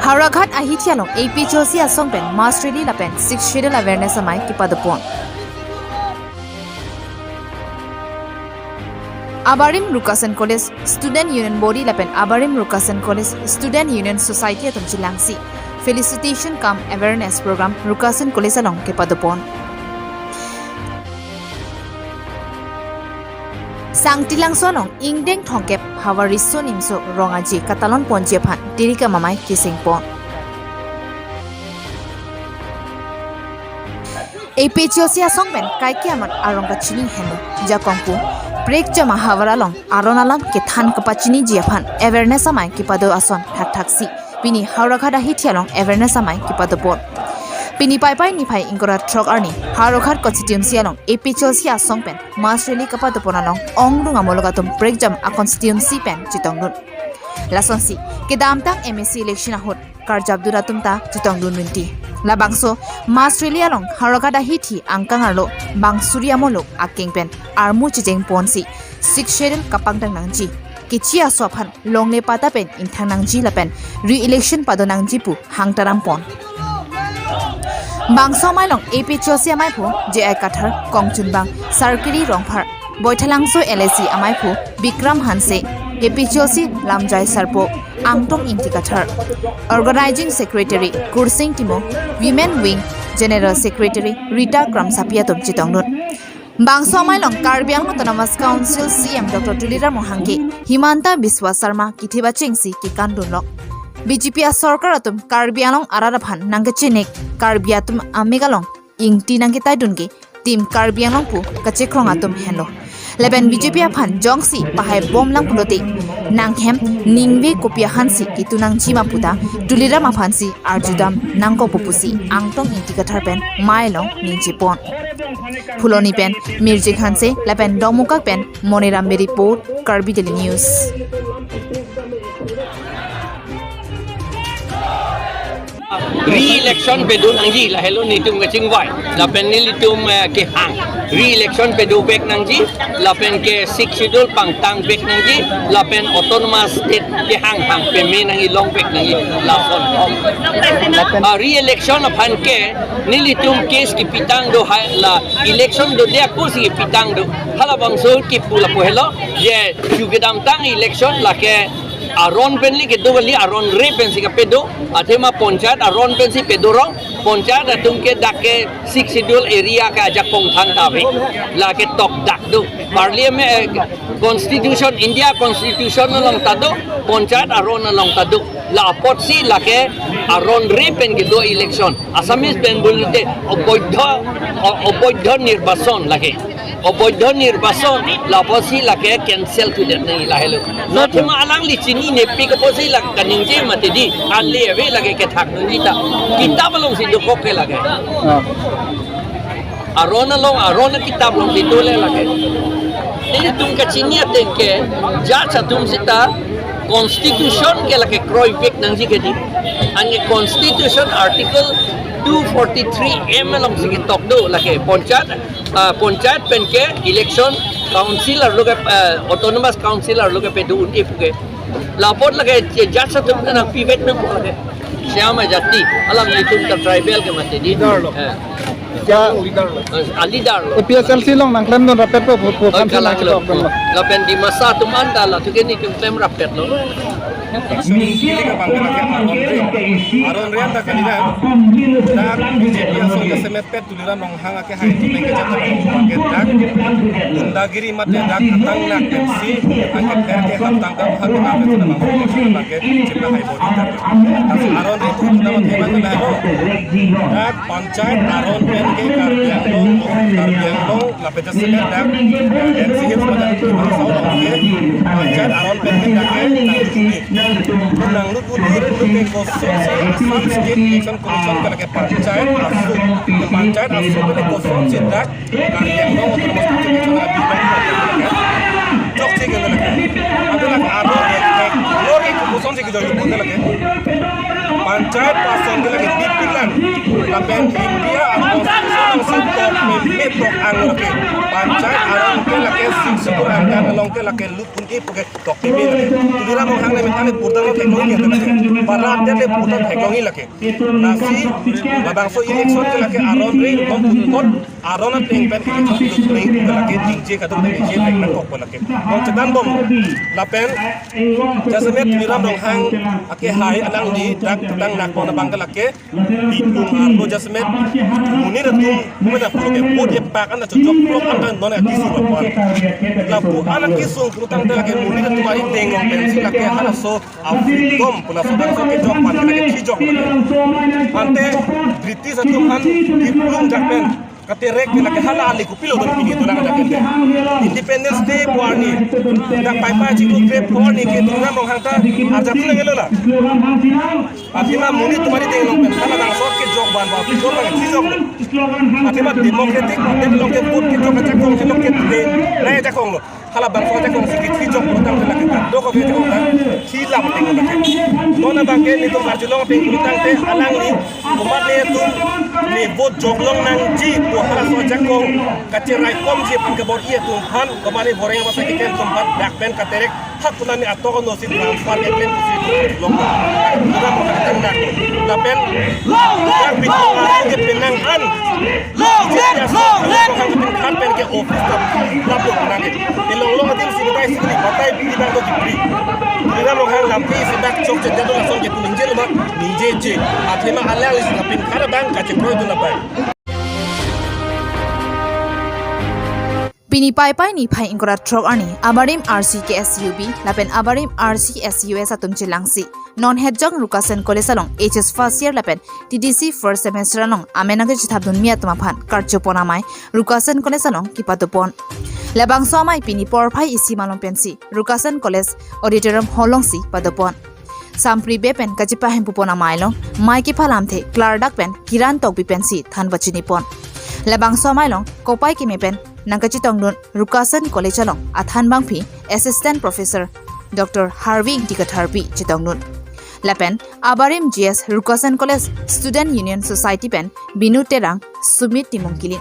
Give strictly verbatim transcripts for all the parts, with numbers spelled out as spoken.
Howraghat ahithi along A P H L C asong pen mass rally lapen Sixth Schedule awareness amei kepadopon. Abarim Rukasen College Student Union Body lapen Abarim Rukasen College Student Union Society atum chelangsi felicitation cum awareness program Rukasen College along kepadopon. Sangtilangso along ingdeng thomkep havar riso nimso rong aje katalon ponji aphan tirika mamai kesengpon. A P H L C asong pen kaike amat arong kachini henlo jakong pu prekjam ahavar along aron alam kethan kapachiniji aphan awareness amei kepado ason thakthaksi pini Howraghat ahithi along awareness amei kepadopon. Pini Paipai niphai ingkoi ra throk arni Howraghat constituency along A P H L C asong pen mass rally kepadopon along ongdung amuluk atum prekjam a constituency pen chetongdun. Lasonsi kedamtang M A C election ahut karjapdun atum ta chetongdun rinti. Labangso mass rally along Howraghat ahithi angkang arlo bang suri amuluk akeng pen armu chechengponsi Sixth Schedule kapangtang nangji, kechi aso aphan longle patta pen ingthang nangji lapen re-election pado nangji pu hangtarampon. Bangso amei along A P H L C ameiphu J I Kathar, Kongchunbang Sarkiri Rongphar, Baithalangso L A C ameiphu Bikram Hanse, A P H L C lamjai sarpo Angtong Ingti Kathar, Organizing Secretary Kursing Timung, Women Wing General Secretary Rita Kramsapi atum chetongdun. Bangso amei along Karbi Anglong Autonomous Council C E M Doctor Tuliram Ronghang ke Himanta Biswa Sarma kithi bachengsi kekandunlok. B J P asorkar atum Karbi Anglong arat aphan nangkechenek, Karbi atum amek along ingti nangketaidun ke Team Karbi Anglong pu kachekrong atum henlo. Lapen B J P aphan jongsi pahai bomlang pulote nanghem ningve kopi ahansi ketu nangjima puta Tuliram aphansi arjudam nangkok pu pusi Angtong Ingti Kathar pen amei along ningjepon. Phuloni pen Mirjik Hanse lapen Dongmukak pen Moniram Bey report, Karbi Daily News. Re-election pedo nangji lahelo nelitum kachingvai. Lapen nelitum, eh, kehang. Re-election pedo vek nangji. Lapen ke Sixth Schedule pangtang vek nangji. Lapen autonomous state kehang hang peme nangji, long vek nangji. Lason. Ah, re-election aphan ke nelitum case kepitang do hai la election dodet akosi kepitang do. Halabangso kipu lapu helo. Je chu kedamtang election lake aron pen le kedo kali, aron re pensi kapedo, athema panchayat aron pensi pedorong, panchayat atum ke dak ke Sixth Schedule area ke ajakong thangta ave, lake tokdak do. Parliament, eh, Constitution, India Constitution along ta do, panchayat aron along ta do. La apotsi lake aron re pen kedo election. Assamese pen pulote oboidho, o-, oboidho nirbachan lake. Oboidho nirbachan, la apotsi lake cancel thudet nangji lahelo. Athema alangli chininepik apotsi la kaningje mati di, ale ave lake kethak nangji ta. Kitap alongsi dokok ke lake. Ah. Aron along, aron akitap alongsi dole lake. Nelitum kachini ateng ke, judge atum seta Constitution ke lake kroivek nangji ke di. Anke Constitution Article two forty-three M alongsi ketok do lake panchayat, ah, panchayat pen ke election council arlo ke, ah, autonomous council arlo ke pedo un-e pu ke. La apot lake judge atum ke nangpivet nangpo lake. Shyama jati, alanglitum ta tribal ke mati di. Leader lo. Eh. Kya? Leader lo. Eh, ah, leader lo. A P H L C along nangklemdun rapet po, po, po, Oh, council kalang lo. Nangklemdun lo. Lapen Dimasa atum anta la, tu ke nelitum klem rapet lo. Aron re anta kanina. Dak B J P asong kesemet pet Tuliram Ronghang ke hai tu ke jatuh ke dak. Gundagiri mate dak katang nak pensi, angke per ke hap tangkap hak ke nape tu nama hak ke cipta hai body dak. Tapi aron itu nama teman ke baru. Dak panchayat aron pen ke Karbi Anglong, Karbi Anglong, lapen jasemet dak, N C Hills pada kita tahu ke, panchayat aron pen ke dak ke, nanglut udur, udur ke kosong si, asal state election commission ke lake panchayat aso, panchayat aso ke kosong si dak, Karbi Anglong Autonomous Council ke chona di bang. Chok si ke lake. Ante lake aron ke, lor ke kosong si ke joi pun lake. Panchayat aso ke lake bipilan. Lapen India a constitution Tok meme tok ang lake. Panchayat aron ke lake sing sikur angkan along ke lake lut pun ke puke tok meme lake. Tuliram Ronghang le metale purtang lo theklong ke lake. Para dia le purtang theklong lake. Lasi labangso election ke lake aron ring bom pun kot aron ateng pen election ke lake dingje kadung dingje pen nangkok lake. Bom chetan bom lapen jasemet Tuliram Ronghang ake hai alangli dak tang nakpon abang ke lake. Bipung arlo jasemet monit atum kumena pulo ke vote epak an chojok pulo an non akisung lapuan. Lapu an akisung pulotangte lake monit atum ari deng long pensi lake halaso a-freedom pu laso bangso kejok pan lake chijok lake. Ante British atum han diplom jak pen katerek ke lake hala ali kopilo don pini tunang ajak ke. Independence Day pu arni dak Paipai chiklo krep pu arni ke Tuliram Ronghang ta arjap nang elo la. Athema monit atum ari deng long pen hala bangso kejok ban ba kejok ban chijok lo. Athema Democratic Party along ke vote kejok ajakong ke lok ke de nai ajakong lo. Hala bangso ajakong si kejok lo tang lake ta. Doko kejok ta. Chilap deng lo ke. Non abang ke netum karjulong pen lo tangte alangli komat netum ne vote jok long nangji pu halaso ajakong kacherai komji aphan kabor-i atum aphan komat ne boreng abasa keklem atum aphan dak pen katerek hak kunani atok no si transfer keklem si long. Tuliram Ronghang tang dak. Lapen dak bipung arlo ke penang an. Long live, long live. Tuliram Ronghang pen khat pen ke office tam lapu kunani. Elong long adim si batai si kini batai bidi bang do kipri. Tuliram Ronghang lampi si dak chok chet jadu lason ke tu ningje lo ma ningjeje. Athema alangli si kapin khat abang kachekroi dun abang. Pini Paipai niphai ingkoi ra throk arni abarim R C K S U B lapen abarim R C S U S atum chelangsi non Hetjong Rukasen College along H S first year lapen T D C first semester along amen nangkachethapdunmi atum aphan karchopon amei Rukasen College along kepadopon. Labangso amei pini porphai isi malom pensi Rukasen College Auditorium Hall alongsi padopon. Sampri be pen kachepahempupon amei along mei kepha lamthe klardak pen Kiran Tokbi pensi than pachinipon. Labangso amei along kopai keme pen nangkachetongdun Rukasen College along athanbangpi Assistant Professor Doctor Harvi Ingti Katharpi chetongdun. Lapen abarim G S Rukasen College Student Union Society pen Binu Terang, Sumit Timung Kiling.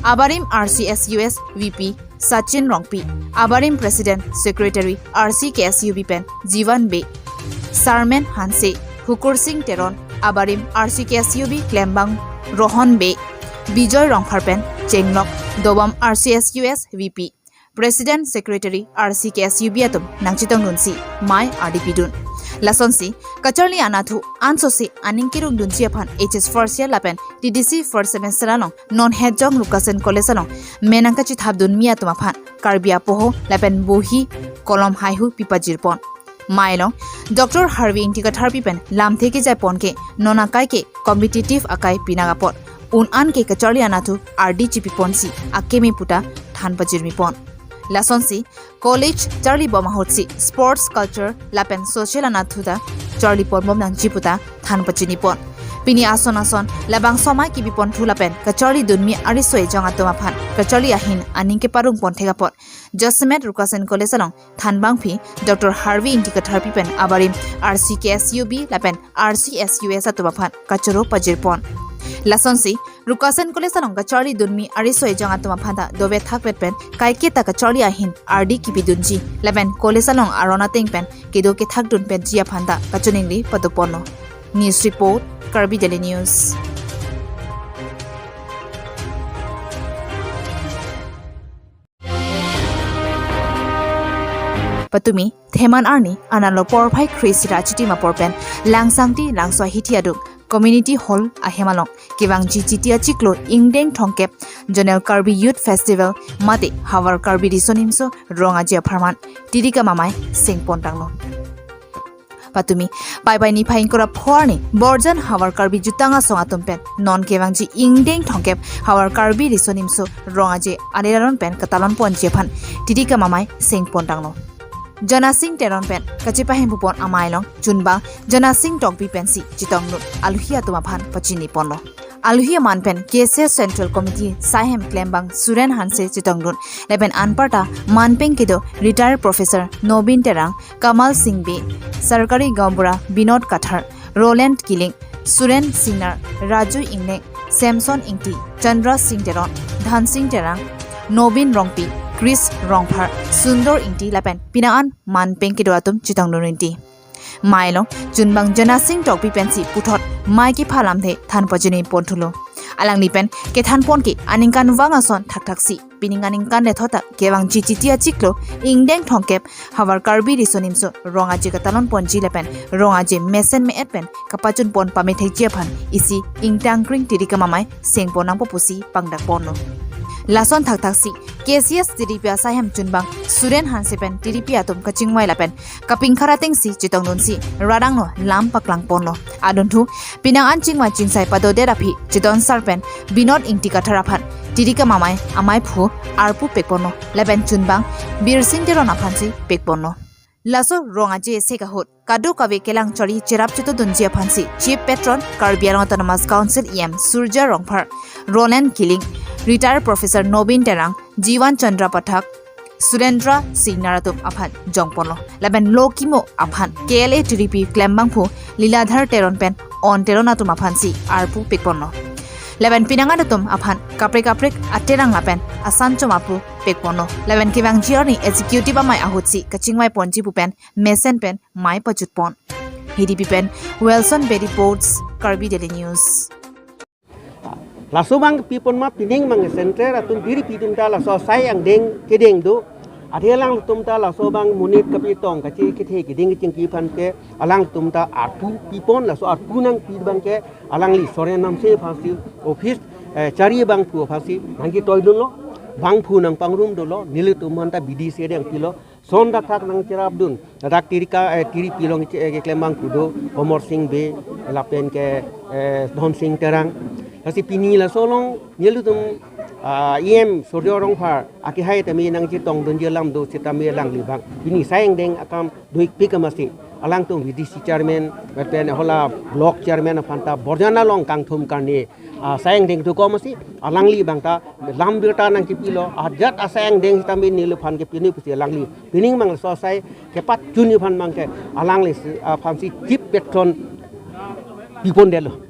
Abarim R C S U S V P Sachin Rongpi, abarim President Secretary R C K S U B pen Jivan Bey, Sarmen Hanse, Hukur Sing Teron, abarim R C K S U B klembang Rohon Bey, Bijoy Rongphar pen chenglok dobom R C S U S V P, President Secretary R C K S U B atum nangchetongdunsi mei ardi pidun. Lasonsi kacharli anatthu ansose aning kerungdunji aphan H S first year lapen T D C first semester along non Hetjong Rukasen College along men nangkachethapdunmi atum aphan Karbi apoho lapen bohi kolom haihu pipajirpon. Mei along Doctor Harvi Ingti Katharpi pen lamthe kejaipon ke non akai ke competitive akai pinang apot un-an ke kacharli anatthu ardi chipiponsi akeme puta than pajirmipon. Lasonsi college charlibom ahutsi sports, culture lapen social anatthu ta charliponbom nangji puta than pachinipon. Pini ason ason labangso amei kebiponthu lapen kacharlidunmi ariso ejong atum aphan kacharli ahin aning keparungpon thek apot jasemet Rukasen College along thanbangpi Doctor Harvi Ingti Katharpi pen abarim R C K S U B lapen R C S U S atum aphan kachoro pajirpon. Lasonsi Rukasen College along kacharlidunmi ariso ejong atum aphan ta dovethakpet pen kaiketa kacharli ahin ardi kepidunji lapen college along aron ateng pen kedo kethakdun penji aphan ta kachiningri padoponlo. News report, Karbi Daily News. Patumi, theman arni, analo porphai kre-isi ra chitim apor pen, Langsangti Langso ahithi adung, Community Hall ahem along, kevangji Chiti achiklo ingdeng thomkep, Zonal Karbi Youth Festival, mate Havar Karbi Riso Nimso Rong Aje apharman, Tirikam Amei sengpon tanglo. Patumi, Paipai niphai ingkoi ra pho arni, Borjan Havar Karbi Jutang Asong atum pen non kevangji ingdeng thomkep Havar Karbi Riso Nimso Rong Aje alir aron pen katalonponji aphan Tirikam Amei sengpon tanglo. Jonasing Teron pen kachepahempupon amei along chunbang Jonasing Tokbi pensi chetongdun alohi atum aphan pachiniponlo. Alohi aman pen K S A Central Committee saihem klembang Suren Hanse chetongdun, lapen anparta manpeng kedo retired Professor Nobin Terang, Kamal Singh Bey, Sarkari Gaonbura Binod Kathar, Roland Killing, Suren Singnar, Raju Ingneng, Samson Ingti, Chandra Singh Teron, Dhan Singh Terang, Nobin Rongpi, Chris Rongphar, Sundor Ingti lapen pinangan manpeng kedo atum chetongdun rinti. Mai along chunbang Jana Singh Tokbi pensi puthot mai kepha alamthe than pajuni ponthulo. Alangli pen kethan pon ke aningkanvang ason thakthaksi pining aningkan lethot ta kevangji Chiti achiklo ingdeng thomkep havar Karbi Riso Nimso Rong Aje katalon ponji lapen Rong Aje mesen me-et pen kapachun pon pame thekji aphan isi ingtangkring T D K amei sengpon nangpo pusi pangdak ponlo. Lason thakthaksi K C S T D P asai hem chunbang Suren Hanse pen T D P atum kachingvai lapen kapingkhar atengsi chetongdunsi radang no lam paklang ponlo. Adunthu pinangan chingvai chingsai padodet aphi Chedon Sar pen Binod Ingti Kathar aphan T D K amei amaiphu arpu pek ponlo lapen chunbang Birsing Teron aphansi pek ponlo. Laso Rong Aje isi ahut kadokave kelang charli cherap chetongdunji aphansi Chief Patron Karbi Anglong Autonomous Council E M Surjya Rongphar, Roland Killing, Retired Professor Nobin Terang, Jiwan Chandra Pathak, Surendra Singnar atum aphan jong ponlo. Lapen lo kimo aphan K L A T D P klembangphu Liladhar Teron pen On Teron atum aphansi arpu pek ponlo. Lapen pinangan atum aphan kaprek kaprek aterang lapen asan chom arpu pek ponlo. Lapen kevangji arni executive amei ahutsi kachingvai ponji pu pen mesen pen mai pajut pon. Hidipi pen Wilson Bedi reports, Karbi Daily News. Laso abang pipon ma pining mang central atum biri pitum ta laso asai angdeng kedeng do. Athe alangtum ta laso abang monit kapitong kachi kethe keding kechingki aphan ke alangtum ta arpu pipon, laso arpu nangpi abang ke alangli Soren Hanse aphansi office, eh, charli abangphu aphansi nangketoi dunlo, bangphu nangpangrum dunlo, nelitum aphan ta bidi sedeng pilo, son dak thak nangcherap dun. Dak T D K, eh, T D P along che, eh, keklembangphu do, Komor Sing Bey, lapen ke, eh, Dhon Sing Terang. Lasi pini laso along nelitum, ah, E M Surjya Rongphar akehai tame nangchetongdunji alam do sitame alangli abang pini asai angdeng akam doikpik amatsi alangtum V D C chairman, lapen hala block chairman aphan ta borjan along kangthum karni, ah, asai angdeng do kom asi, alangli abang ta lam birta nangkepilo, ajat asai angdeng sitame neliphan ke pini pusi alangli pining mang laso asai kepachunji aphan mang ke alangli si, ah, aphansi Chief Patron pipondetlo.